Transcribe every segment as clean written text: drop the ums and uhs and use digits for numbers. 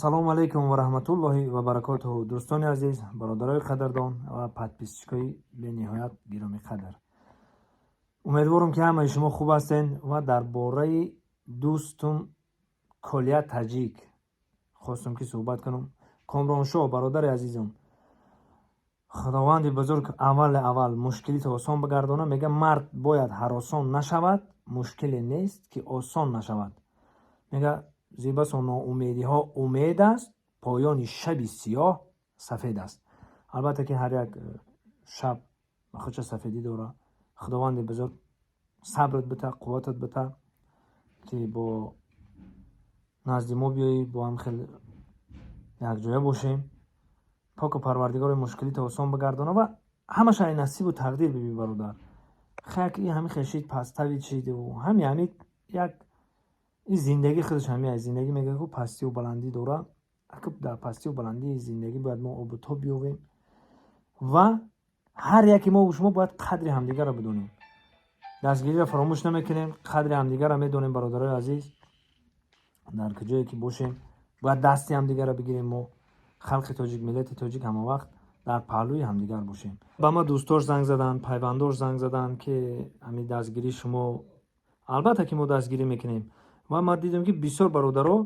Ассалому алайкум ва раҳматуллоҳи ва баракотуҳу, дӯстони азиз, бародарои қадрдон ва подписчикои бениҳоят гиромиқадр. Умедворам, ки ҳамаи шумо хуб ҳастен. Ва дар бораи дӯстум Колия Таҷик хостум, ки суҳбат кунам. Комроншоҳ, бародари азизам, Худованди бузург аввали аввал мушкилито осон бигардона. Мега, мард бояд ҳаросон нашавад, мушкиле нест, ки осон нашавад. Мега, зебасо ноумедиҳо умед аст, поёни шаби сиёҳ сафед аст. Албатта, ки ҳар як шаб ба худша сафедӣ дора. Худованди бузург сабрат бита, қувватат бита, ки бо назди мо биёӣ, бо ҳам хел якҷоя бошем. Поку Парвардигори мушкилито осон бигардона ва ҳамаша ай насибу тақдир биби, бародар. Хак и ҳами хешид пастави чиду ҳами як ин зиндагӣ худаш ҳами ай зиндагӣ. Мега, ку пастию баландӣ дора. Дар пастию баландии зиндагӣ бояд мо обу тоб биёвем ва ҳар яке мо шумо бояд қадри ҳамдигарро бидонем. Дастгириро фаромӯш намекунем, қадри ҳамдигарро медонем. Бародарои азиз, дар куҷое ки бошем, бояд дасти ҳамдигарро бигирем. Мо халқи тоҷик, миллати тоҷик ҳама вақт дар паҳлӯи ҳамдигар бошем. Ба ма дӯстош занг заданд, пайвандош занг заданд, ки ҳамин дастгирии шумо, албатта, ки мо дастгирӣ мекунем. Ва ман дидам, ки бисёр бародаро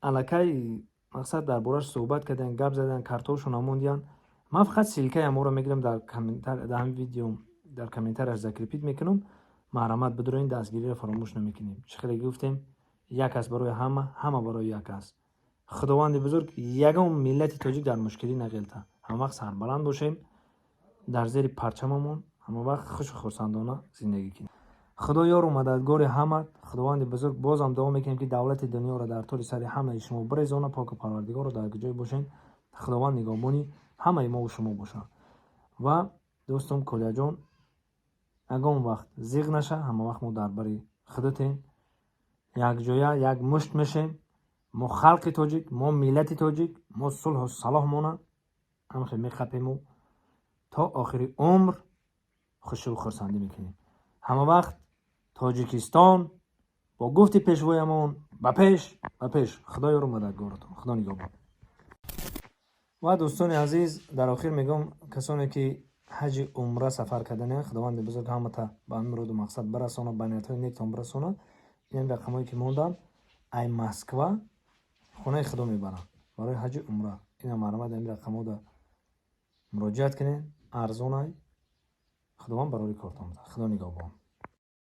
аллакай мақсад дар бораш суҳбат карданд, гап заданд, картҳошона мондиянд. Ман фақат ссылкаи ҳаморо мегирам, дар ҳамин видео дар комментарияш закрепить мекунам. Марҳамат, бидуроин, дастгириро фаромӯш намекунем. Чӣ хеле гуфтем, як аст барои ҳама, ҳама барои як аст. Худованди бузург ягон миллати тоҷик дар мушкилӣ нағелта. Ҳамавақт сарбаланд бошем, дар зери парчамамон ҳамавақт хушу хурсандона зиндагӣ кунем. Худо ёру мададгори ҳамат. Худованди бузург, бозам дуо мекунем, ки давлати дунёро дар тори сари ҳамаи шумо бирезона. Поку Парвардигоро, дар куҷое бошен, Худованд нигоҳбони ҳамаи мову шумо бошад. Ва дӯстум Колияҷон, ягон вақт зиғ наша, ҳама вақт мо дар бари худатем, якҷоя як мушт мешем. Мо халқи тоҷик, мо миллати тоҷик, мо сулҳу салоҳмона ҳамхел меқапему то охири умр хушиву хурсандӣ мекунем. Ҳама вақт Тоҷикистон бо гуфти пешвоямон ба пеш, ба пеш. Худо ёру мададгоратон, Худо нигоҳбон. Ва дӯстони азиз, дар охир мегӯм, касоне ки ҳаҷи умра сафар карданиянд, Худованди бузург ҳамата ба ҳамин муроду мақсад барасонад, ба ниятҳои нектон барасонад. Ин рақамҳое ки монданд, ай Москва хонаи Худо мебаранд барои ҳаҷи умра. Ина, марҳамат, ин рақамҳода муроҷиат кунед, арзонай. Худованд барори кортон. Худо нигоҳбон.